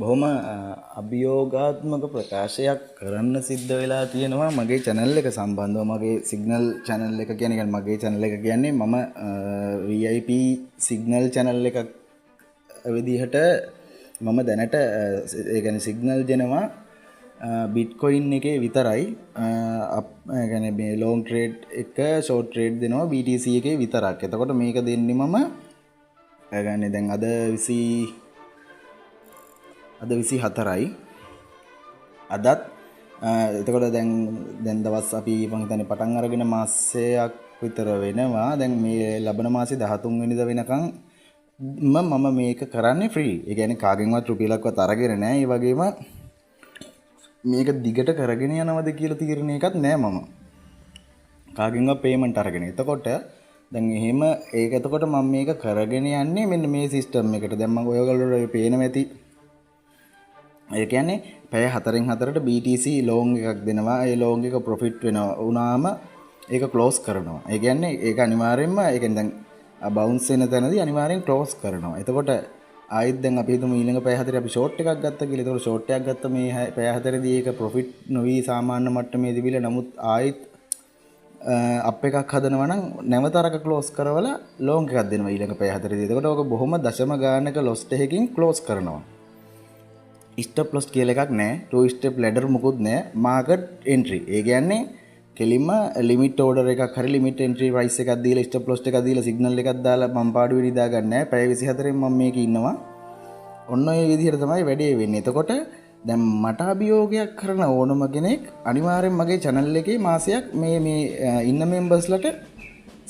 බොහොම අභියෝගාත්මක ප්‍රකාශයක් කරන්න සිද්ධ වෙලා තියෙනවා මගේ channel එක සම්බන්ධව. මගේ සිග්නල් channel එක කියන්නේ මගේ channel එක කියන්නේ මම VIP signal channel එකක් විදිහට මම දැනට ඒ කියන්නේ සිග්නල් දෙනවා බිට්කොයින් එකේ විතරයි. ඒ කියන්නේ මේ ලොං ට්‍රේඩ් එක ෂෝට් ට්‍රේඩ් දෙනවා BTC එකේ විතරක්. එතකොට මේක දෙන්නේ මම ඒ කියන්නේ දැන් අද අද 24යි. අදත් එතකොට දැන් දැන් දවස් අපි මං හිතන්නේ පටන් අරගෙන මාසයක් විතර වෙනවා. දැන් මේ ලබන මාසේ 13 වෙනිදා වෙනකන් මම මේක කරන්නේ ෆ්‍රී. ඒ කියන්නේ කාගෙන්වත් රුපියලක්වත් අරගෙන නෑ. ඒ වගේම මේක දිගට කරගෙන යනවද කියලා තීරණය එකක් නෑ මම. කාගෙන්වත් පේමන්ට් අරගෙන. එතකොට දැන් එහෙම ඒක එතකොට මම මේක කරගෙන යන්නේ මෙන්න මේ සිස්ටම් එකට. දැන් මම ඔයගොල්ලෝ පේනවා ඇති. ඒ කියන්නේ පැය 4න් 4ට BTC long එකක් දෙනවා. ඒ ලොං එක ප්‍රොෆිට් වෙනවා වුණාම ඒක ක්ලෝස් කරනවා. ඒ කියන්නේ ඒක අනිවාර්යෙන්ම ඒ කියන්නේ දැන් බවුන්ස් වෙන තැනදී අනිවාර්යෙන් ක්ලෝස් කරනවා. එතකොට ආයෙත් දැන් අපි හිතමු ඊළඟ පැය 4 අපි ෂෝට් එකක් ගත්තා කියලා. එතකොට ෂෝට් එකක් ගත්ත මේ පැය 4දී ඒක ප්‍රොෆිට් නොවි සාමාන්‍ය මට්ටමේ තිබිලා නමුත් ආයෙත් අප් එකක් හදනවා නම් නැවත අරක ක්ලෝස් කරවලා ලොං එකක් දෙනවා ඊළඟ පැය 4දී. එතකොට ඔක බොහොම දශම ගානක ලොස් එකකින් ක්ලෝස් කරනවා. ස්ටොප් ලොස් කියලා එකක් නෑ. 2 ස්ටෙප් ලැඩර් මොකුත් නෑ. Market entry. ඒ කියන්නේ කෙලින්ම ලිමිට් ඕඩර් එකක් හරි ලිමිට් එන්ට්‍රි ප්‍රයිස් එකක් දීලා ස්ටොප් ලොස් එකක් දීලා සිග්නල් එකක් දාලා මම පාඩුවේ නිදා ගන්න නෑ. පැය 24න් මම මේකේ ඉන්නවා. ඔන්න ඔය විදිහට තමයි වැඩේ වෙන්නේ. එතකොට දැන් මට අභියෝගයක් කරන ඕනම කෙනෙක් අනිවාර්යෙන් මගේ channel එකේ මාසයක් මේ මේ ඉන්න මෙම්බර්ස්ලට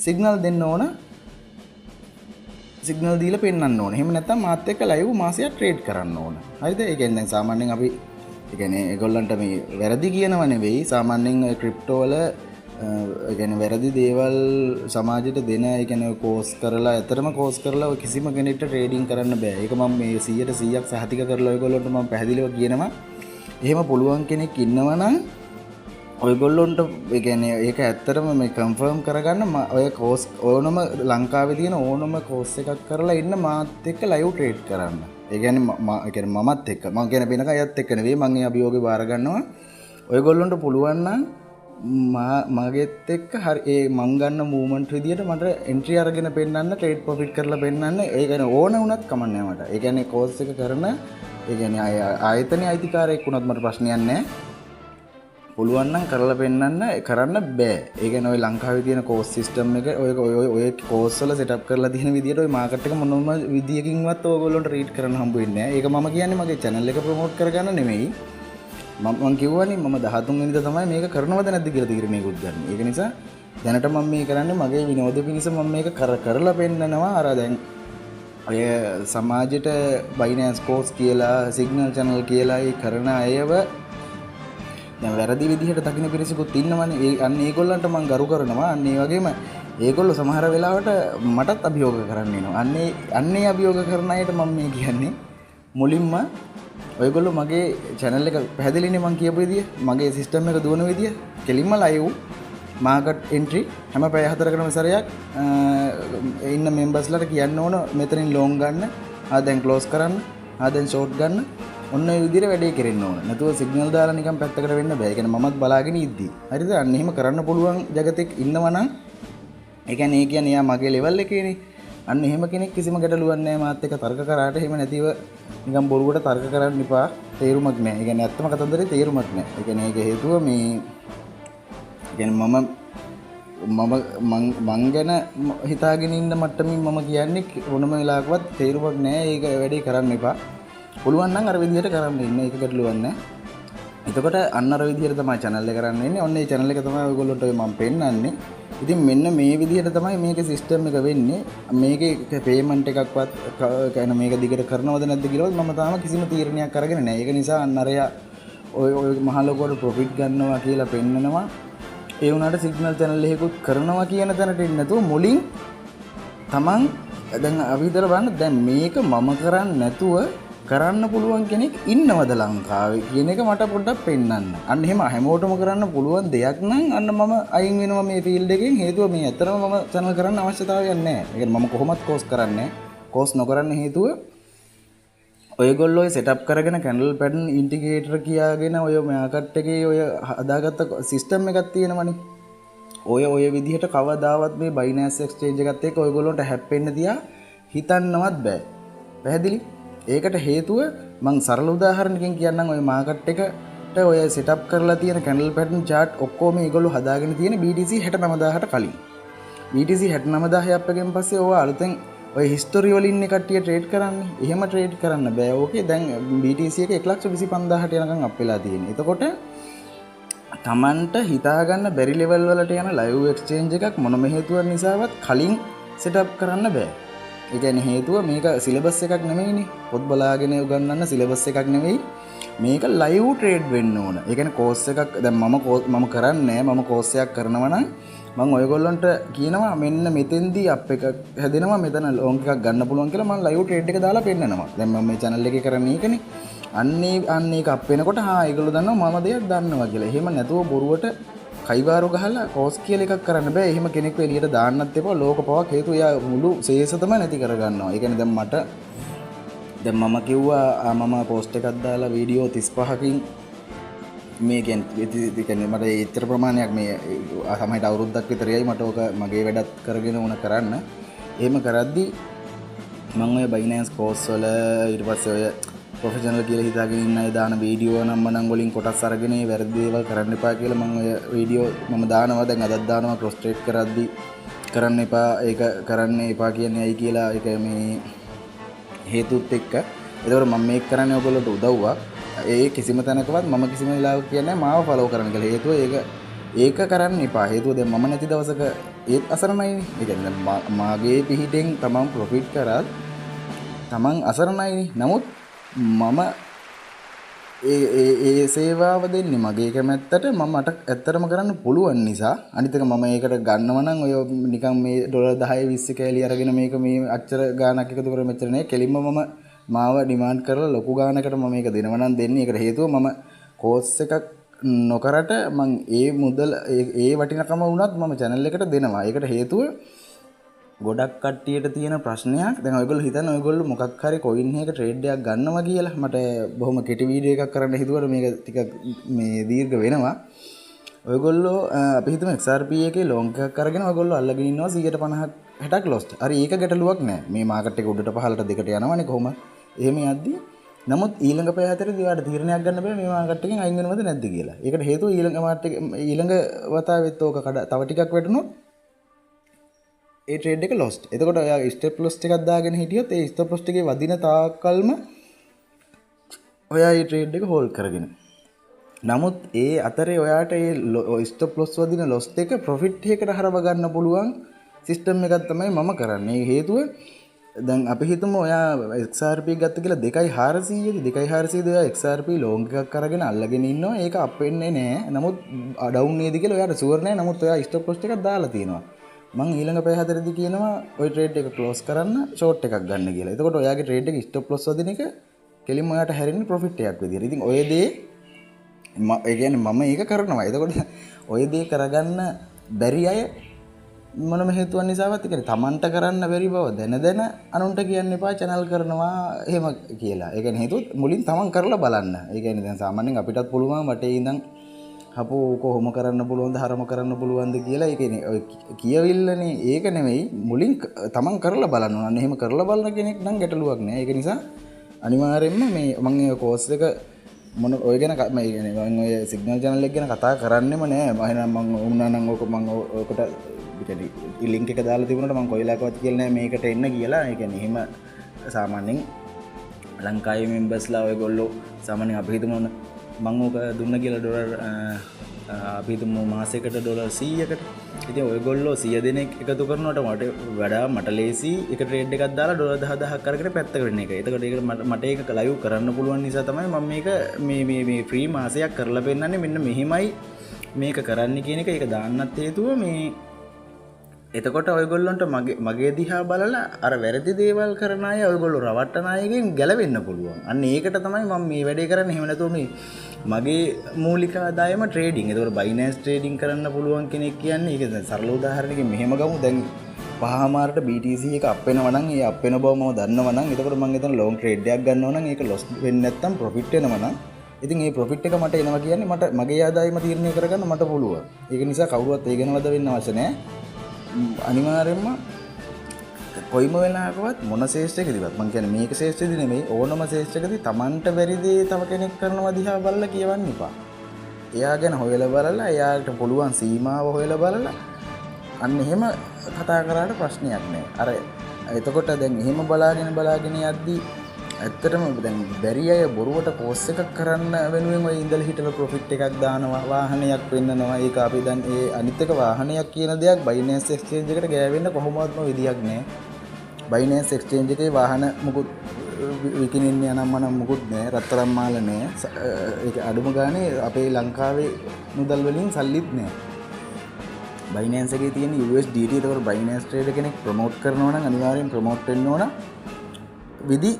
සිග්නල් දෙන්න ඕන. සිග්නල් දීලා පෙන්වන්න ඕන. එහෙම නැත්නම් මාත් එක්ක ලයිව් මාසයක් ට්‍රේඩ් කරන්න ඕන. හරිද? ඒ කියන්නේ දැන් සාමාන්‍යයෙන් අපි ඒ කියන්නේ ඒගොල්ලන්ට මේ වැරදි කියනව නෙවෙයි. සාමාන්‍යයෙන් ඔය ක්‍රිප්ටෝ වල ඒ කියන්නේ වැරදි දේවල් සමාජයට දෙන ඒ කියන්නේ කෝස් කරලා ඇත්තටම කෝස් කරලා ඔය කිසිම කෙනෙක්ට ට්‍රේඩින් කරන්න බෑ. ඒක මම මේ 100%ක් සහතික කරලා ඔයගොල්ලන්ට මම පැහැදිලිව කියනවා. එහෙම පුළුවන් කෙනෙක් ඉන්නවා නම් ඔයගොල්ලොන්ට ඒ කියන්නේ ඒක ඇත්තටම මේ කන්ෆර්ම් කරගන්න ඔය කෝස් ඕනම ලංකාවේ තියෙන ඕනම කෝස් එකක් කරලා ඉන්න මාත් එක්ක ලයිව් ට්‍රේඩ් කරන්න. ඒ කියන්නේ මම ඒ කියන්නේ මමත් එක්ක මං කියන වෙන අයත් එක්ක නෙවෙයි මං ඒ අභියෝගේ බාර ගන්නවා. ඔයගොල්ලොන්ට පුළුවන් නම් මගෙත් එක්ක හරි ඒ මං ගන්න මූව්මන්ට් විදියට මට එන්ට්‍රි අරගෙන පෙන්නන්න, ට්‍රේඩ් ප්‍රොෆිට් කරලා පෙන්නන්න. ඒ කියන්නේ ඕන වුණත් කමක් නෑ මට. ඒ කියන්නේ කෝස් එක කරන ඒ කියන්නේ ආයතනයේ අයිතිකාරයෙක් වුණත් මට ප්‍රශ්නයක් නෑ. පුළුවන් නම් කරලා පෙන්නන්න, කරන්න බෑ. ඒ කියන්නේ ඔය ලංකාවේ තියෙන කෝස් සිස්ටම් එක ඔය ඔය ඔය කෝස් වල සෙටප් කරලා තියෙන විදියට ඔය මාකට් එක මොනම විදියකින්වත් ඔයගොල්ලන්ට රීඩ් කරන්න හම්බ වෙන්නේ නෑ. ඒක මම කියන්නේ මගේ චැනල් එක ප්‍රොමෝට් කරගන්න නෙමෙයි. මම කිව්වනේ මම 13 වෙනිදා තමයි මේක කරනවද නැද්ද කියලා තීරණයකුත් ගන්න. ඒක නිසා දැනට මම මේ කරන්නේ මගේ විනෝද පිණිස මම මේක කරලා පෙන්නනවා. අර දැන් ඔය සමාජෙට බයිනෑන්ස් කෝස් කියලා සිග්නල් චැනල් කියලා ඒ කරන අයව දැන් වැරදි විදිහට දකින්න පිරිසකුත් ඉන්නවනේ. ඒ අන්න ඒගොල්ලන්ට මං ගරු කරනවා. අන්න ඒ වගේම ඒගොල්ලෝ සමහර වෙලාවට මටත් අභියෝග කරන්න එනවා. අන්න ඒ අභියෝග කරන අයට මම මේ කියන්නේ මුලින්ම ඔයගොල්ලෝ මගේ චැනල් එක පැහැදිලිනේ මං කියපු විදිය, මගේ සිස්ටම් එක දුවන විදිය, කෙලින්ම ලයිව් මාකට් එන්ට්‍රි හැම පැය 4කටම සැරයක් ඉන්න මෙම්බර්ස්ලාට කියන්න ඕන මෙතනින් ලොං ගන්න, ආ දැන් ක්ලෝස් කරන්න, ආ දැන් ෂෝට් ගන්න. ඔන්න ඔය විදිහට වැඩේ කෙරෙන්න ඕන. නැතුව සිග්නල් දාලා නිකන් පැත්තකට වෙන්න බෑ. ඒ කියන්නේ මමත් බලාගෙන ඉද්දි. හරිද? අන්න එහෙම කරන්න පුළුවන් ජගතෙක් ඉන්නවා නම් ඒ කියන්නේ ඒ කියන්නේ එයා මගේ ලෙවල් එකේනේ. අන්න එහෙම කෙනෙක් කිසිම ගැටලුවක් නෑ මාත් එක්ක තර්ක කරාට. එහෙම නැතිව නිකන් බොරුවට තර්ක කරන්න එපා. තේරුමක් නෑ. ඒ කියන්නේ ඇත්තම කතන්දරේ තේරුමක් නෑ. ඒ කියන්නේ ඒක හේතුව මේ ඒ කියන්නේ මම මම මං ගැන හිතාගෙන ඉන්න මට්ටමින් මම කියන්නේ මොනම වෙලාවකවත් තේරුමක් නෑ. ඒක වැඩේ කරන්න එපා. පුළුවන් නම් අර විදිහට කරන්න ඉන්න. ඒක ගැටලුවක් නෑ. එතකොට අන්න අර විදිහට තමයි channel එක කරන්න වෙන්නේ. ඔන්න ඒ channel එක තමයි ඔයගොල්ලන්ට ඔය මම පෙන්නන්නේ. ඉතින් මෙන්න මේ විදිහට තමයි මේකේ සිස්ටම් එක වෙන්නේ. මේකේ පේමන්ට් එකක්වත් කියන්නේ මේක දිගට කරනවද නැද්ද කියලාවත් මම තාම කිසිම තීරණයක් අරගෙන නෑ. ඒක නිසා අන්න අරයා ඔය ඔය මහ ලොකුවට ප්‍රොෆිට් ගන්නවා කියලා පෙන්නනවා. ඒ වුණාට සිග්නල් චැනල් එකකුත් කරනවා කියන තැනට එන්නේ නැතුව මුලින් තමන් දැන් අපි හිතලා බලන්න දැන් මේක මම කරන්නේ නැතුව කරන්න පුළුවන් කෙනෙක් ඉන්නවද ලංකාවේ කියන එක මට පොඩ්ඩක් පෙන්නන්න. අන්න එහෙම හැමෝටම කරන්න පුළුවන් දෙයක් නම් අන්න මම අයින් වෙනවා මේ ෆීල්ඩ් එකෙන්. හේතුව මේ ඇත්තටම මම චැනල් කරන්න අවශ්‍යතාවයක් නැහැ. ඒ කියන්නේ මම කොහොමත් කෝස් කරන්නේ නැහැ. කෝස් නොකරන්න හේතුව ඔයගොල්ලෝ ඔය සෙටප් කරගෙන කැන්ඩල් පැටර්න් ඉන්ඩිකේටර් කියාගෙන ඔය මාකට් එකේ ඔය හදාගත්ත සිස්ටම් එකක් තියෙනවනේ. ඔය ඔය විදිහට කවදාවත් මේ Binance Exchange එකත් එක්ක ඔයගොල්ලන්ට හැප්පෙන්න තියා හිතන්නවත් බෑ. පැහැදිලි? ඒකට හේතුව මං සරල උදාහරණකින් කියන්නම්. ඔය මාකට් එකට ඔය සෙටප් කරලා තියෙන කැන්ඩල් පැටර්න් චාට් ඔක්කොම මේගොල්ලෝ හදාගෙන තියෙන BTC 69000ට කලින්. BTC 69000 අප් එකෙන් පස්සේ ඕවා අලුතෙන් ඔය හිස්ටරි වලින් ඉන්නේ කට්ටිය ට්‍රේඩ් කරන්නේ. එහෙම ට්‍රේඩ් කරන්න බෑ. ඕකේ දැන් BTC එක 1,25,000ට යනකම් අප් වෙලා තියෙන්නේ. එතකොට Tamanට හිතා ගන්න බැරි ලෙවල් වලට යන ලයිව් එක්ස්චේන්ජ් එකක් මොනම හේතුවක් නිසාවත් කලින් සෙටප් කරන්න බෑ. ඒ කියන්නේ හේතුව මේක සිලබස් එකක් නෙමෙයිනේ. පොත් බලාගෙන උගන්වන්න සිලබස් එකක් නෙමෙයි. මේක ලයිව් ට්‍රේඩ් වෙන්න ඕන. ඒ කියන්නේ කෝස් එකක් දැන් මම කරන්නේ මම කෝස් එකක් කරනවා නම් මං ඔයගොල්ලන්ට කියනවා මෙන්න මෙතෙන්දී අප් එකක් හැදෙනවා, මෙතන ලොං එකක් ගන්න පුළුවන් කියලා මං ලයිව් ට්‍රේඩ් එක දාලා පෙන්නනවා. දැන් මම මේ චැනල් එකේ කරන්නේ ඒකනේ. අන්න ඒක අප් වෙනකොට හා ඒගොල්ලෝ දන්නවා මම දෙයක් දන්නවා කියලා. එහෙම නැතුව බොරුවට කයිවාරු ගහලා කෝස් කියලා එකක් කරන්න බෑ. එහෙම කෙනෙක්ව එළියට දාන්නත් එපා. ලෝක පවක් හේතුව එයා මුළු ශේෂතම නැති කරගන්නවා. ඒ කියන්නේ දැන් මට දැන් මම කිව්වා මම පෝස්ට් එකක් දාලා වීඩියෝ 35කින් මේ කියන්නේ මට එච්චර ප්‍රමාණයක් මේ සමහරවිට අවුරුද්දක් විතර යයි මට ඕක මගේ වැඩත් කරගෙන ඕන කරන්න. එහෙම කරද්දි මං ඔය Binance course වල ඊට පස්සේ ඔය ප්‍රොෆෙෂනල් කියලා හිතාගෙන ඉන්න අය දාන වීඩියෝ නම් මනම් වලින් කොටස් අරගෙන ඒ වැරදි දේවල් කරන්න එපා කියලා මං ඔය වීඩියෝ මම දානවා. දැන් අදත් දානවා ක්‍රොස් ට්‍රේඩ් කරද්දි කරන්න එපා, ඒක කරන්න එපා කියන්නේ ඇයි කියලා ඒක මේ හේතුත් එක්ක. ඒතකොට මම මේක කරන්නේ ඔයගොල්ලන්ට උදව්වක්. ඒ කිසිම තැනකවත් මම කිසිම වෙලාවක කියන්නේ මාව ෆලෝ කරන්න කියලා. හේතුව ඒක කරන්න එපා. හේතුව දැන් මම නැති දවසක ඒත් අසරණයිනේ. ඒ කියන්නේ දැන් මාගේ පිහිටෙන් තමන් ප්‍රොෆිට් කරත් තමන් අසරණයිනේ. නමුත් මම ඒ ඒ ඒ සේවාව දෙන්නේ මගේ කැමැත්තට. මම මට ඇත්තටම කරන්න පුළුවන් නිසා. අනිත් එක මම ඒකට ගන්නව නම් ඔය නිකන් මේ ඩොලර් 10 20 කෑලි අරගෙන මේක මේ අච්චර ගාණක් එකතු කරලා මෙච්චර නේ. කෙලින්ම මම මාව ඩිමාන්ඩ් කරලා ලොකු ගාණකට මම මේක දෙනවා නම් දෙන්නේ. ඒකට හේතුව මම කෝස් එකක් නොකරට මං ඒ මුදල ඒ වටිනකම වුණත් මම චැනල් එකට දෙනවා. ඒකට හේතුව ගොඩක් කට්ටියට තියෙන ප්‍රශ්නයක්. දැන් ඔයගොල්ලෝ හිතන්නේ ඔයගොල්ලෝ මොකක් හරි කොයින් එකක ට්‍රේඩ් එකක් ගන්නවා කියලා. මට බොහොම කෙටි වීඩියෝ එකක් කරන්න හිතුවට මේක ටිකක් මේ දීර්ඝ වෙනවා. ඔයගොල්ලෝ අපි හිතමු XRP එකේ ලොං එකක් අරගෙන ඔයගොල්ලෝ අල්ලගෙන ඉන්නවා 150ක් 60ක් ලොස්ට්. හරි ඒක ගැටලුවක් නෑ. මේ මාකට් එක උඩට පහළට දෙකට යනවනේ කොහොම. එහෙම යද්දි නමුත් ඊළඟ පැය හතරේදී ඔයාලට තීරණයක් ගන්න බෑ මේ මාකට් එකෙන් අයින් වෙනවද නැද්ද කියලා. ඒකට හේතුව ඊළඟ මාකට් එක ඊළඟ වතාවෙත් ඕක කඩ තව ටිකක් වැටුණොත් ඒ ට්‍රේඩ් එක ලොස්ට්. එතකොට ඔයා ස්ටොප් ලොස් එකක් දාගෙන හිටියොත් ඒ ස්ටොප් ලොස් එකේ වදින තාක්කල්ම ඔයා ඒ ට්‍රේඩ් එක හෝල්ඩ් කරගෙන. නමුත් ඒ අතරේ ඔයාට ඒ ස්ටොප් ලොස් වදින ලොස් එක ප්‍රොෆිට් එකකට හරව ගන්න පුළුවන් සිස්ටම් එකක් තමයි මම කරන්නේ. ඒ හේතුව දැන් අපි හිතමු ඔයා XRP ගත්ත කියලා 2400 දී 2400 දී ඔයා XRP ලොං එකක් අරගෙන අල්ලගෙන ඉන්නවා. ඒක අප් වෙන්නේ නෑ. නමුත් ඩවුන් වේද කියලා ඔයාට ෂුවර් නෑ. නමුත් ඔයා ස්ටොප් ලොස් එකක් දාලා තියෙනවා. මං ඊළඟ පැය හතරේදී කියනවා ඔය ට්‍රේඩ් එක ක්ලෝස් කරන්න ෂෝට් එකක් ගන්න කියලා. එතකොට ඔයාගේ ට්‍රේඩ් එක ස්ටොප් ලොස් වදින එක කෙලින්ම ඔයාට හැරෙන්නේ ප්‍රොෆිට් එකක් විදියට. ඉතින් ඔය දේ ඒ කියන්නේ මම ඒක කරනවා. එතකොට ඔය දේ කරගන්න බැරි අය මොනම හේතුවක් නිසාවත් ඒ කියන්නේ Tamanට කරන්න බැරි බව දැන දැන අනුන්ට කියන්න එපා චැනල් කරනවා එහෙම කියලා. ඒ කියන්නේ හේතුව මුලින් Taman කරලා බලන්න. ඒ කියන්නේ දැන් සාමාන්‍යයෙන් අපිටත් පුළුවන් වටේ ඉඳන් අපෝ කොහොම කරන්න පුළුවන්ද හරම කරන්න පුළුවන්ද කියලා. ඒ කියන්නේ ඔය කියවිල්ලනේ ඒක නෙමෙයි මුලින් Taman කරලා බලන්න ඕන. අන්න එහෙම කරලා බලන කෙනෙක් නම් ගැටලුවක් නෑ. ඒක නිසා අනිවාර්යයෙන්ම මේ මම ඒ කෝස් එක මොන ඔය ගැන මම ඒ කියන්නේ මම ඔය සිග්නල් චැනල් එක ගැන කතා කරන්නෙම නෑ. එහෙනම් මං වුණා නම් ඕක මං ඕකට ඒ ලින්ක් එක දාලා තිබුණාට මං කොයිලාකවත් කියලා නෑ මේකට එන්න කියලා. ඒ කියන්නේ එහෙම සාමාන්‍යයෙන් ලංකාවේ මෙම්බර්ස්ලා ඔයගොල්ලෝ සාමාන්‍යයෙන් අපි හිතමු මං ඕක දුන්න කියලා ඩොලර් අපි හිතමු මාසයකට ඩොලර් 100කට. ඉතින් ඔයගොල්ලෝ 100 දෙනෙක් එකතු කරනකොට මට වඩා මට ලේසි එක ට්‍රේඩ් එකක් දාලා ඩොලර් 10000ක් අරගෙන පැත්තකට වෙන එක. එතකොට ඒක මට ඒක ලයිව් කරන්න පුළුවන් නිසා තමයි මම මේක මේ මේ මේ ෆ්‍රී මාසයක් කරලා පෙන්නන්නේ. මෙන්න මෙහෙමයි මේක කරන්න කියන එක. ඒක දාන්නත් හේතුව මේ එතකොට ඔයගොල්ලන්ට මගේ දිහා බලලා අර වැරදි දේවල් කරන අය ඔයගොල්ලෝ රවට්ටන අයගෙන් ගැලවෙන්න පුළුවන්. අන්න ඒකට තමයි මම මේ වැඩේ කරන්නේ. එහෙම නැතුව මේ මගේ මූලික ආදායම ට්‍රේඩින්. එතකොට Binance trading කරන්න පුළුවන් කෙනෙක් කියන්නේ ඒක දැන් සරල උදාහරණයකින් මෙහෙම ගමු. දැන් පහමාරට BTC එක අප් වෙනවා නම් ඒ අප් වෙන බව මම දන්නවා නම්, එතකොට මම එතන ලොං ට්‍රේඩ් එකක් ගන්නවා නම් ඒක ලොස් වෙන්නේ නැත්තම් ප්‍රොෆිට් වෙනවා නම්, ඉතින් ඒ ප්‍රොෆිට් එක මට එනවා කියන්නේ මට මගේ ආදායම තීරණය කරගන්න මට පුළුවන්. ඒක නිසා කවුරුවත් ඒ ගැන වද වෙන්න අවශ්‍ය නෑ. අනිවාර්යයෙන්ම කොයිම වෙලාවකවත් මොන ශේෂ්ත්‍රයකදීවත්, මං කියන්නේ මේක ශේෂ්ත්‍රයේදී නෙමෙයි, ඕනම ශේෂ්ත්‍රයකදී Tamanට බැරි දේ තව කෙනෙක් කරනවා දිහා බලලා කියවන්න එපා. එයා ගැන හොයලා බලලා, එයාට පුළුවන් සීමාව හොයලා බලලා අන්න එහෙම කතා කරාට ප්‍රශ්නයක් නෑ. අර එතකොට දැන් එහෙම බලාගෙන බලාගෙන යද්දී ඇත්තටම දැන් බැරි අය බොරුවට කෝස් එකක් කරන්න වෙනුවෙන් ඔය ඉඳලා හිටලා ප්‍රොෆිට් එකක් දානවා, වාහනයක් වෙන්නනවා. ඒක අපි දැන් ඒ අනිත් එක වාහනයක් කියන දෙයක් Binance Exchange එකට ගෑවෙන්න කොහොමවත්ම විදියක් නෑ. Binance Exchange එකේ වාහන මුකුත් විකිණෙන්නේ අනම්මනම් මුකුත් නෑ, රත්තරන් මාල නෑ. ඒක අඩුම ගානේ අපේ ලංකාවේ මුදල් වලින් සල්ලිත් නෑ. Binance එකේ තියෙන USDT. ඒතකොට Binance trader කෙනෙක් ප්‍රොමෝට් කරනවා නම් අනිවාර්යෙන් ප්‍රොමෝට් වෙන්න ඕන විදි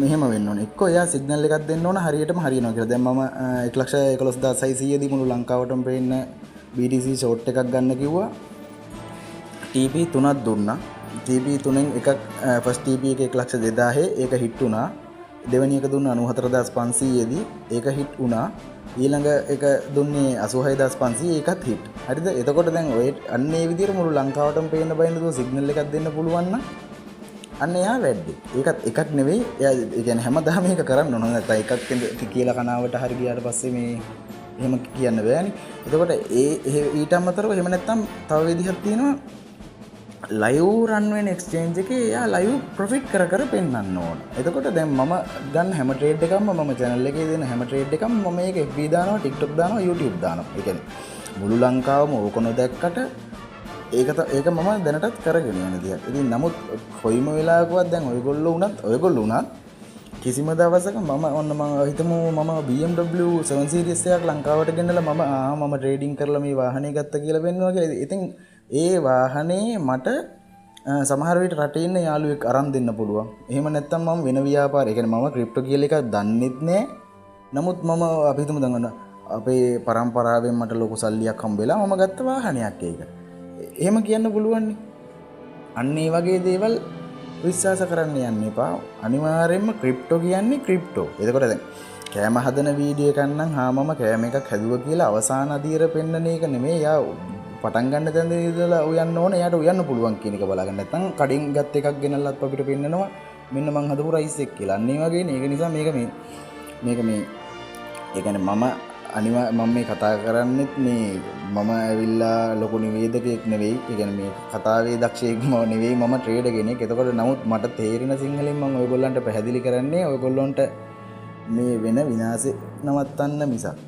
මෙහෙම වෙන්න ඕන. එක්කෝ එයා සිග්නල් එකක් දෙන්න ඕන හරියටම හරියනවා කියලා. දැන් මම 1,11,600 දී මුළු ලංකාවටම පේන්න BTC short එකක් ගන්න කිව්වා. TP තුනක් දුන්නා. TP තුනෙන් එකක් ෆස්ට් TP එක 1,02,000 ඒක හිට් වුණා. දෙවෙනි එක දුන්නා 94,500 දී ඒක හිට් වුණා. ඊළඟ එක දුන්නේ 86,500 ඒකත් හිට්. හරිද? එතකොට දැන් ඔය අන්න ඒ විදිහට මුළු ලංකාවටම පේන්න බයින්න දුව සිග්නල් එකක් දෙන්න පුළුවන් නම් අන්න එයා වැඩි. ඒකත් එකක් නෙවෙයි. එයා ඒ කියන්නේ හැමදාම මේක කරන්න ඕන. නැත්නම් එකක් කියලා කනාවට හරි ගියාට පස්සේ මේ එහෙම කියන්න බෑනේ. එතකොට ඒ ඊට අමතරව එහෙම නැත්නම් තව විදිහක් තියෙනවා. ලයිව් රන් වෙන එක්ස්චේන්ජ් එකේ එයා ලයිව් ප්‍රොෆිට් කර කර පෙන්වන්න ඕන. එතකොට දැන් මම ගන්න හැම ට්‍රේඩ් එකක්ම, මම චැනල් එකේ දෙන හැම ට්‍රේඩ් එකක්ම මම මේක FB දානවා, TikTok දානවා, YouTube දානවා. ඒ කියන්නේ මුළු ලංකාවම ඕක නොදැක්කට ඒක මම දැනටත් කරගෙන යන දෙයක්. ඉතින් නමුත් කොයිම වෙලාවකවත් දැන් ඔයගොල්ලෝ උනත් කිසිම දවසක මම ඔන්න මම හිතමු මම BMW 7 series එකක් ලංකාවට ගෙනලා මම මම ට්‍රේඩින් කරලා මේ වාහනේ ගත්තා කියලා පෙන්නුවා කියලා. ඉතින් ඒ වාහනේ මට සමහර විට රටේ ඉන්න යාළුවෙක් අරන් දෙන්න පුළුවන්. එහෙම නැත්නම් මම වෙන ව්‍යාපාර, ඒ කියන්නේ මම ක්‍රිප්ටෝ කියලා එකක් දන්නෙත් නෑ. නමුත් මම අපි හිතමු දැන් ඔන්න අපේ පරම්පරාවෙන් මට ලොකු සල්ලියක් හම්බ වෙලා මම ගත්ත වාහනයක් ඒක. එහෙම කියන්න පුළුවන් නේ. අන්න ඒ වගේ දේවල් විශ්වාස කරන්න යන්න එපා. අනිවාර්යයෙන්ම ක්‍රිප්ටෝ කියන්නේ ක්‍රිප්ටෝ. එතකොට දැන් කෑම හදන වීඩියෝ එකක් නම් හා මම කෑම එකක් හැදුවා කියලා අවසාන අදියර පෙන්නන එක නෙමෙයි. යා පටන් ගන්න තැන ඉඳලා උයන්න ඕන, එයාට උයන්න පුළුවන් කියන එක බලාගන්න. නැත්නම් කඩෙන් ගත් එකක් ගෙනල්ලත් අපිට පෙන්නනවා මෙන්න මං හදපු රයිස් එක කියලා. අන්න ඒ වගේනේ. ඒක නිසා මේක මේ ඒ කියන්නේ මම අනිවා මම මේ කතා කරන්නෙත් මේ මම ඇවිල්ලා ලොකු නිවේදකයෙක් නෙවෙයි. ඒ කියන්නේ මේ කතාවේ දක්ෂයෙක් මම නෙවෙයි, මම ට්‍රේඩර් කෙනෙක්. එතකොට නමුත් මට තේරෙන සිංහලෙන් මම ඔයගොල්ලන්ට පැහැදිලි කරන්නේ ඔයගොල්ලන්ට මේ වෙන විනාශය නවත්තන්න මිසක්.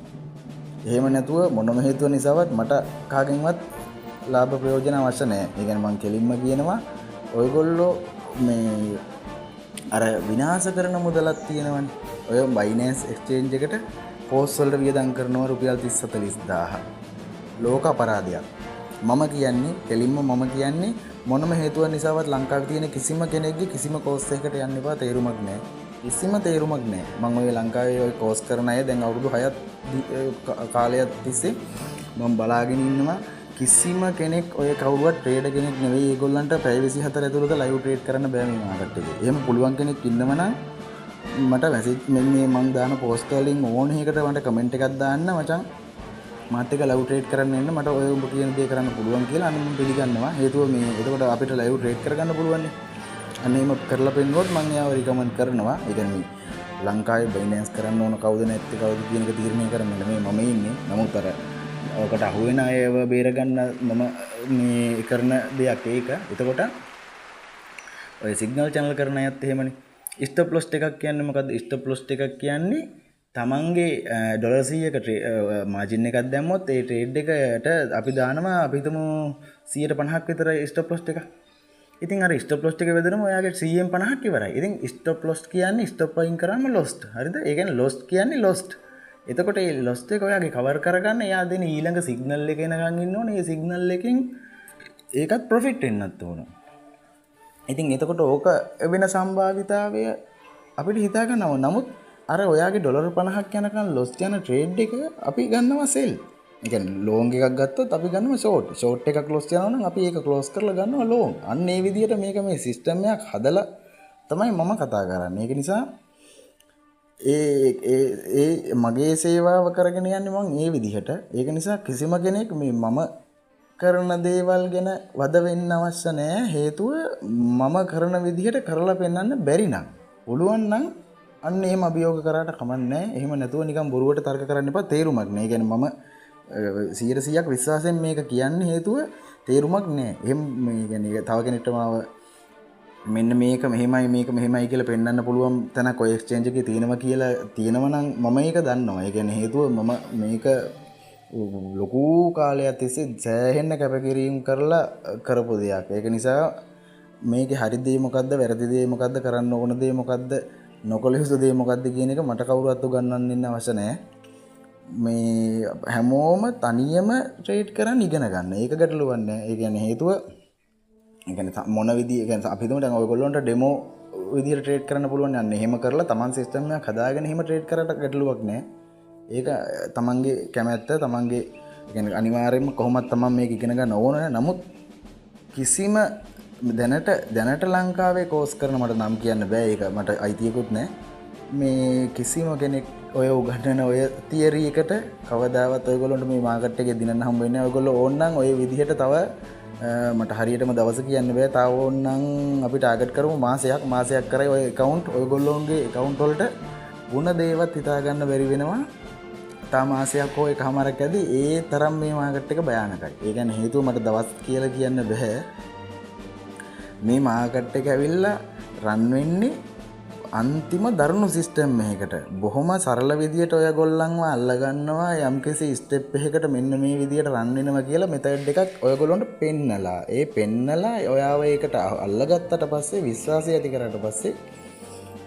එහෙම නැතුව මොනම හේතුව නිසාවත් මට කාගෙන්වත් ලාභ ප්‍රයෝජන අවශ්‍ය නැහැ. ඒ කියන්නේ මං කෙලින්ම කියනවා ඔයගොල්ලෝ මේ අර විනාශ කරන මුදලක් තියෙනවනේ. ඔය Binance Exchange එකට කෝස් වලට වියදම් කරනවා රුපියල් 30 40000. ලෝක අපරාධයක්. මම කියන්නේ කෙලින්ම මම කියන්නේ මොනම හේතුවක් නිසාවත් ලංකාවේ තියෙන කිසිම කෙනෙක්ගේ කිසිම කෝස් එකකට යන්න එපා. තේරුමක් නැහැ. කිසිම තේරුමක් නැහැ. මං ඔය ලංකාවේ ඔය කෝස් කරන අය දැන් අවුරුදු 6ක් කාලයක් තිස්සේ මම බලාගෙන ඉන්නවා. කිසිම කෙනෙක් ඔය කවුරුවත් ට්‍රේඩර් කෙනෙක් නෙවෙයි. ඒගොල්ලන්ට පැය 24 ඇතුළත ලයිව් ට්‍රේඩ් කරන්න බෑ මේ මාකට් එකේ. එහෙම පුළුවන් කෙනෙක් ඉන්නව නම් මට මැසේජ් මේ මං දාන පෝස්ට් වලින් ඕන එකකට මට කමෙන්ට් එකක් දාන්න, මචං මාත් එක්ක ලයිව් ට්‍රේඩ් කරන්න එන්න, මට ඔය උඹ කියන දේ කරන්න පුළුවන් කියලා. අන්න මම පිළිගන්නවා. හේතුව මේ එතකොට අපිට ලයිව් ට්‍රේඩ් කරගන්න පුළුවන් නේ. අන්න එහෙම කරලා පෙන්නුවොත් මං එයාව රිකමන්ඩ් කරනවා. ඒ කියන්නේ මේ ලංකාවේ බයිනෑන්ස් කරන්න ඕන කවුද නැත්තේ කවුද කියන එක තීරණය කරන්න නෙමෙයි මම ඉන්නේ. නමුත් අර ඔකට අහු වෙන අයව බේරගන්න මම මේ කරන දෙයක් ඒක. එතකොට ඔය සිග්නල් චැනල් කරන අයත් එහෙමනේ. ස්ටොප් ලොස් එකක් කියන්නේ මොකද්ද? ස්ටොප් ලොස් එකක් කියන්නේ තමන්ගේ ඩොලර් 100ක මාජින් එකක් දැම්මොත් ඒ ට්‍රේඩ් එකට අපි දානවා අපි හිතමු 150ක් විතර ස්ටොප් ලොස් එකක්. ඉතින් අර ස්ටොප් ලොස් එක වැදුනම ඔයාගේ 100න් 50ක් ඉවරයි. ඉතින් ස්ටොප් ලොස් කියන්නේ ස්ටොප් අයින් කරාම ලොස්ට්. හරිද? ඒ කියන්නේ ලොස්ට් කියන්නේ ලොස්ට්. එතකොට ඒ ලොස්ට් එක ඔයාගේ කවර් කරගන්න එයා දෙන ඊළඟ සිග්නල් එක එනකන් ඉන්න ඕනේ. ඒ සිග්නල් එකෙන් ඒකත් ප්‍රොෆිට් වෙන්නත් ඕන. ඉතින් එතකොට ඕක වෙන සම්භාවිතාවය අපිට හිතා ගන්න ඕන. නමුත් අර ඔයාගේ ඩොලර් 50ක් යනකන් ලොස් යන ට්‍රේඩ් එක අපි ගන්නවා සෙල්. ඒ කියන්නේ ලෝන්ග් එකක් ගත්තොත් අපි ගන්නවා ෂෝට්. ෂෝට් එකක් ලොස් යනවා නම් අපි ඒක ක්ලෝස් කරලා ගන්නවා ලෝන්ග්. අන්න ඒ විදිහට මේක මේ සිස්ටම් එකක් හදලා තමයි මම කතා කරන්නේ. ඒක නිසා ඒ ඒ ඒ මගේ සේවාව කරගෙන යන්නේ මං ඒ විදිහට. ඒක නිසා කිසිම කෙනෙක් මේ මම කරන දේවල් ගැන වද වෙන්න අවශ්‍ය නෑ. හේතුව මම කරන විදිහට කරලා පෙන්වන්න බැරි නම්. පුළුවන් නම් අන්න එහෙම අභියෝග කරාට කමක් නෑ. එහෙම නැතුව නිකන් බොරුවට තර්ක කරන්න එපා. තේරුමක් නෑ. ඒ කියන්නේ මම 100%ක් විශ්වාසයෙන් මේක කියන්නේ හේතුව තේරුමක් නෑ. එහෙම මේ කියන්නේ තව කෙනෙක්ට මාව මෙන්න මේක මෙහෙමයි මේක මෙහෙමයි කියලා පෙන්වන්න පුළුවන් තැනක් ඔය එක්ස්චේන්ජ් එකේ තියෙනවා කියලා තියෙනවා නම් මම ඒක දන්නවා. ඒ කියන්නේ හේතුව මම මේක ලොකු කාලයක් තිස්සේ සෑහෙන්න කැපකිරීම කරලා කරපු දෙයක්. ඒක නිසා මේකේ හරි දේ මොකද්ද වැරදි දේ මොකද්ද කරන්න ඕන දේ මොකද්ද නොකළ යුතු දේ මොකද්ද කියන එක මට කවුරුවත් උගන්වන්න ඉන්න අවශ්‍ය නෑ. මේ හැමෝම තනියම ට්‍රේඩ් කරන්න ඉගෙන ගන්න. ඒක ගැටලුවක් නෑ. ඒ කියන්නේ හේතුව ඒ කියන්නේ මොන විදිය ඒ කියන්නේ අපි හිතමු දැන් ඔයගොල්ලන්ට ඩෙමෝ විදියට ට්‍රේඩ් කරන්න පුළුවන්. යන්න එහෙම කරලා තමන් සිස්ටම් එකක් හදාගෙන එහෙම ට්‍රේඩ් කරාට ගැටලුවක් නෑ. ඒක තමන්ගේ කැමැත්ත තමන්ගේ ඒ කියන්නේ අනිවාර්යයෙන්ම කොහොමද තමන් මේක ඉගෙන ගන්න ඕන නෑ. නමුත් කිසිම දැනට ලංකාවේ කෝස් කරන මට නම් කියන්න බෑ. ඒක මට අයිතියකුත් නෑ. මේ කිසිම කෙනෙක් ඔය උගන්වන ඔය තියරි එකට කවදාවත් ඔයගොල්ලන්ට මේ මාකට් එකේ දිනන්න හම්බ වෙන්නේ නෑ. ඔයගොල්ලෝ ඕන නම් ඔය විදිහට තව මට හරියටම දවස කියන්න බෑ. තව ඕන නම් අපි ටාගට් කරමු මාසයක් කරයි ඔය ඇකවුන්ට් ඔයගොල්ලෝගේ ඇකවුන්ට් වලට ගුණ දේවත් හිතා ගන්න බැරි වෙනවා. තා මාසයක් හෝ එකමාරක් ඇදී ඒ තරම් මේ මාකට් එක භයානකයි. ඒ කියන්නේ හේතුව මට දවස් කියලා කියන්න බෑ. මේ මාකට් එක ඇවිල්ලා රන් වෙන්නේ අන්තිම දරුණු සිස්ටම් එකකට. බොහොම සරල විදියට ඔයගොල්ලන්ව අල්ලගන්නවා යම්කිසි ස්ටෙප් එකකට මෙන්න මේ විදියට රන් වෙනවා කියලා මෙතඩ් එකක් ඔයගොල්ලන්ට පෙන්නලා. ඒ පෙන්නලා ඔයාව ඒකට අල්ලගත්තට පස්සේ විශ්වාසය ඇති කරාට පස්සේ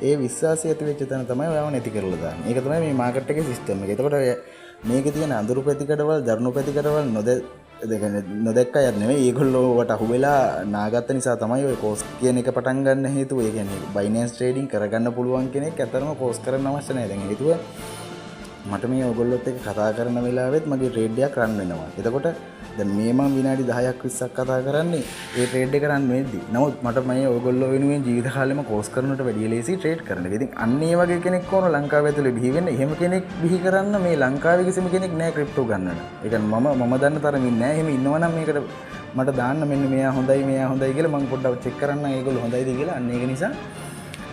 ඒ විශ්වාසය ඇති වෙච්ච තැන තමයි ඔයාව නැති කරලා දාන්නේ. ඒක තමයි මේ මාකට් එකේ සිස්ටම් එක. එතකොට මේකේ තියෙන අඳුරු පැතිකඩවල් දරුණු පැතිකඩවල් නොදැක්ක අයත් නෙවෙයි. ඒගොල්ලෝ වට අහුවෙලා නාගත්ත නිසා තමයි ඔය කෝස් කියන එක පටන් ගන්න හේතුව. ඒ කියන්නේ බයිනෑන්ස් ට්‍රේඩින් කරගන්න පුළුවන් කෙනෙක් ඇත්තටම කෝස් කරන්න අවශ්‍ය නැහැ. දැන් හේතුව මට මේ ඔයගොල්ලොත් එක්ක කතා කරන වෙලාවෙත් මගේ ට්‍රේඩ් එකක් රන් වෙනවා. එතකොට දැන් මේ මම විනාඩි 10ක් 20ක් කතා කරන්නේ ඒ ට්‍රේඩ් එක රන් වෙද්දි. නමුත් මට මේ ඔයගොල්ලෝ වෙනුවෙන් ජීවිත කාලෙම කෝස් කරනට වැඩිය ලේසි ට්‍රේඩ් කරන එක. ඉතින් අන්න ඒ වගේ කෙනෙක් ඕන ලංකාව ඇතුලේ බිහි වෙන්න. එහෙම කෙනෙක් බිහි කරන්න මේ ලංකාවේ කිසිම කෙනෙක් නෑ ක්‍රිප්ටෝ ගන්නන. ඒ කියන්නේ මම දන්න තරමින් නෑ. එහෙම ඉන්නවා නම් මේකට මට දාන්න මෙන්න මෙයා හොඳයි මෙයා හොඳයි කියලා මං පොඩ්ඩක් චෙක් කරන්න ඒගොල්ලෝ හොඳයිද කියලා. අන්න ඒක නිසා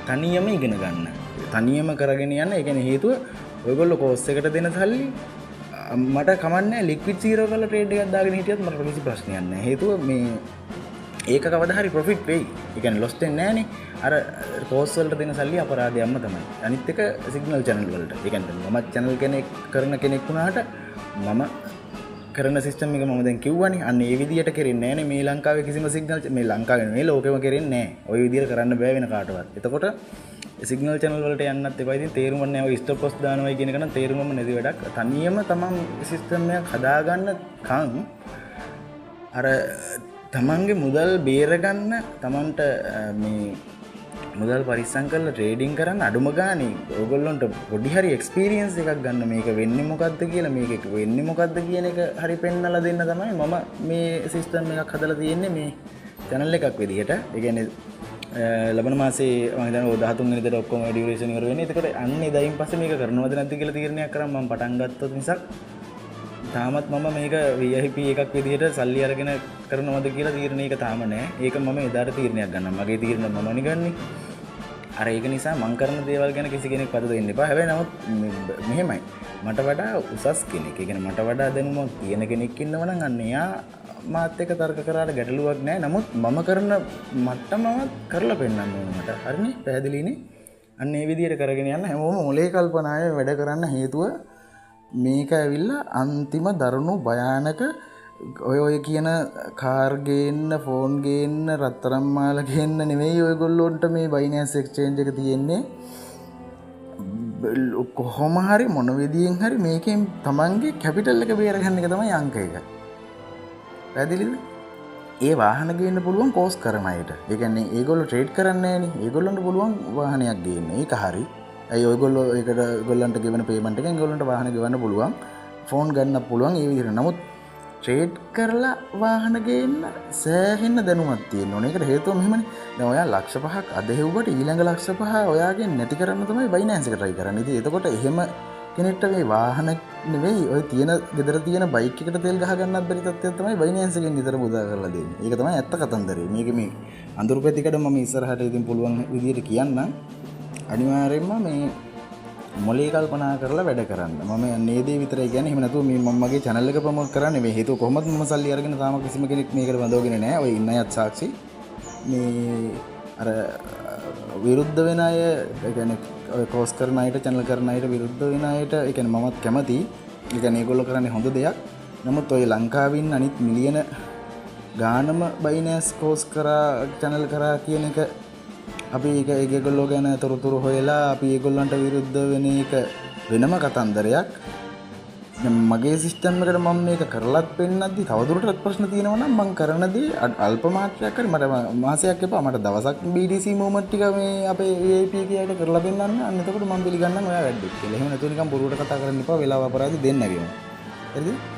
තනියම ඉගෙන ගන්න. තනියම කරගෙන යන්න. ඒ කියන්නේ හේතුව ඔයගොල්ලෝ කෝස් එකට දෙන සල්ලි මට කමන්නේ ලික්විඩ් සීරෝ කරලා ට්‍රේඩ් එකක් දාගෙන හිටියත් මට කිසි ප්‍රශ්නයක් නෑ. හේතුව මේ ඒක කවදා හරි ප්‍රොෆිට් වෙයි. ඒ කියන්නේ ලොස් වෙන්නේ නෑනේ. අර කෝස් වලට දෙන සල්ලි අපරාධයක්ම තමයි. අනිත් එක සිග්නල් චැනල් වලට. ඒ කියන්නේ මම චැනල් කෙනෙක් කරන කෙනෙක් වුණාට මම කරන සිස්ටම් එක මම දැන් කිව්වනේ. අන්න ඒ විදියට කෙරෙන්නේ නෑනේ මේ ලංකාවේ කිසිම සිග්නල් මේ ලංකාවේ නෙවෙයි ලෝකෙම කෙරෙන්නේ නෑ. ඔය විදියට කරන්න බෑ වෙන කාටවත්. එතකොට සිග්නල් චැනල් වලට යන්නත් එපා. ඉතින් තේරුමක් නෑ. ඔය ස්ටොප් ලොස් දානවයි කියන එක නම් තේරුමම නැති වැඩක්. තනියම තමන් සිස්ටම් එකක් හදාගන්න කන් අර තමන්ගේ මුදල් බේරගන්න තමන්ට මේ මුදල් පරිස්සම් කරලා ට්‍රේඩින් කරන්න අඩුම ගානේ ඔයගොල්ලන්ට පොඩි හරි එක්ස්පීරියන්ස් එකක් ගන්න මේක වෙන්නේ මොකද්ද කියලා මේක වෙන්නේ මොකද්ද කියන එක හරි පෙන්නලා දෙන්න තමයි මම මේ සිස්ටම් එකක් හදලා තියෙන්නේ මේ චැනල් එකක් විදිහට. ඒ කියන්නේ ලබන මාසේ මම හිතන්නේ ඔය 13 වෙනිදාට ඔක්කොම ඩියුරේෂන් ඉවර වෙන්නේ. එතකොට අන්න එදායින් පස්සේ මේක කරනවද නැද්ද කියලා තීරණයක් කරන් මම පටන් ගත්තොත් මිසක් තාමත් මම මේක VIP එකක් විදිහට සල්ලි අරගෙන කරනවද කියලා තීරණයක තාම නෑ. ඒක මම එදාට තීරණයක් ගන්නම්. මගේ තීරණ මමනේ ගන්නෙ. අර ඒක නිසා මං කරන දේවල් ගැන කිසි කෙනෙක් පද දෙන්න එපා. හැබැයි නමුත් මෙහෙමයි. මට වඩා උසස් කෙනෙක්, ඒ කියන්නේ මට වඩා දැනුමක් තියෙන කෙනෙක් ඉන්නවා නම් අන්න එයා මාත් එක්ක තර්ක කරාට ගැටලුවක් නෑ. නමුත් මම කරන මට්ටමවත් කරලා පෙන්නන්න ඕන මට. හරිනේ? පැහැදිලිනේ? අන්න ඒ විදිහට කරගෙන යන්න හැමෝම මොලේ කල්පනාවේ වැඩ කරන්න හේතුව මේක ඇවිල්ලා අන්තිම දරුණු භයානක ඔය ඔය කියන කාර් ගේන්න, ෆෝන් ගේන්න, රත්තරන් මාල ගේන්න නෙවෙයි ඔයගොල්ලොන්ට මේ Binance Exchange එක තියෙන්නේ. කොහොම හරි මොන විදියෙන් හරි මේකෙන් තමන්ගේ කැපිටල් එක බේරගන්න එක තමයි අංක එක. පැහැදිලිද? ඒ වාහන ගේන්න පුළුවන් කෝස් කරන අයට. ඒ කියන්නේ ඒගොල්ලෝ ට්‍රේඩ් කරන්නේ නෑනේ. ඒගොල්ලන්ට පුළුවන් වාහනයක් ගේන්න. ඒක හරි. ඇයි ඔයගොල්ලෝ ඒකට ඒගොල්ලන්ට ගෙවන පේමන්ට් එකෙන් ඒගොල්ලන්ට වාහන ගෙවන්න පුළුවන්. ෆෝන් ගන්න පුළුවන් ඒ විදිහට. නමුත් ට්‍රේඩ් කරලා වාහන ගේන්න සෑහෙන්න දැනුමක් තියෙන්න ඕනේ. ඒකට හේතුව මෙහෙමනේ. දැන් ඔයා ලක්ෂ 5ක් අද හෙව්වට ඊළඟ ලක්ෂ 5 ඔයාගෙන් නැති කරන්න තමයි Binance එක try කරන්නේ. ඉතින් එතකොට එහෙම කෙනෙක්ට මේ වාහන නෙවෙයි ඔය තියෙන ගෙදර තියෙන බයික් එකට තෙල් ගහ ගන්නත් බැරි තත්ත්වයක් තමයි Binance එකෙන් නිතරම උදා කරලා දෙන්නේ. ඒක තමයි ඇත්ත කතන්දරේ. මේක මේ අඳුරු පැතිකඩ මම ඉස්සරහට ඉතින් පුළුවන් විදියට කියන්නම්. අනිවාර්යයෙන්ම මේ මොලේ කල්පනා කරලා වැඩ කරන්න. මම යන්නේ දේ විතරයි කියන්නේ. එහෙම නැතුව මේ මම මගේ channel එක ප්‍රොමෝට් කරන්නේ මේ හේතුව කොහොමද මම සල්ලි අරගෙන තාම කිසිම කෙනෙක් මේකට බඳවගෙන නැහැ. ඔය ඉන්න අයත් සාක්ෂි. මේ අර විරුද්ධ වෙන අය, ඒ කියන්නේ ඔය කෝස් කරන අයට, channel කරන අයට විරුද්ධ වෙන අයට, ඒ කියන්නේ මමත් කැමතියි. ඒ කියන්නේ ඒගොල්ලෝ කරන්නේ හොඳ දෙයක්. නමුත් ඔය ලංකාවේ ඉන්න අනිත් මිලියන ගානම Binance course කරා channel කරා කියන එක අපි ඒක ඒගොල්ලෝ ගැන තොරතුරු හොයලා අපි ඒගොල්ලන්ට විරුද්ධ වෙන එක වෙනම කතන්දරයක්. දැන් මගේ සිස්ටම් එකට මම මේක කරලත් පෙන්නද්දි තවදුරටත් ප්‍රශ්න තියෙනවා නම් මං කරන දේ අල්ප මාත්‍රයක් හරි මට මාසයක් එපා, මට දවසක් BTC movement ටික මේ අපේ VIP එකේ අයට කරලා පෙන්නන්න. අන්න එතකොට මං පිළිගන්නම් ඔයා වැඩක් කියලා. එහෙම නැතුව නිකන් බොරුවට කතා කරන්න එපා, වෙලාව අපරාධي දෙන්නගෙම. හරිද?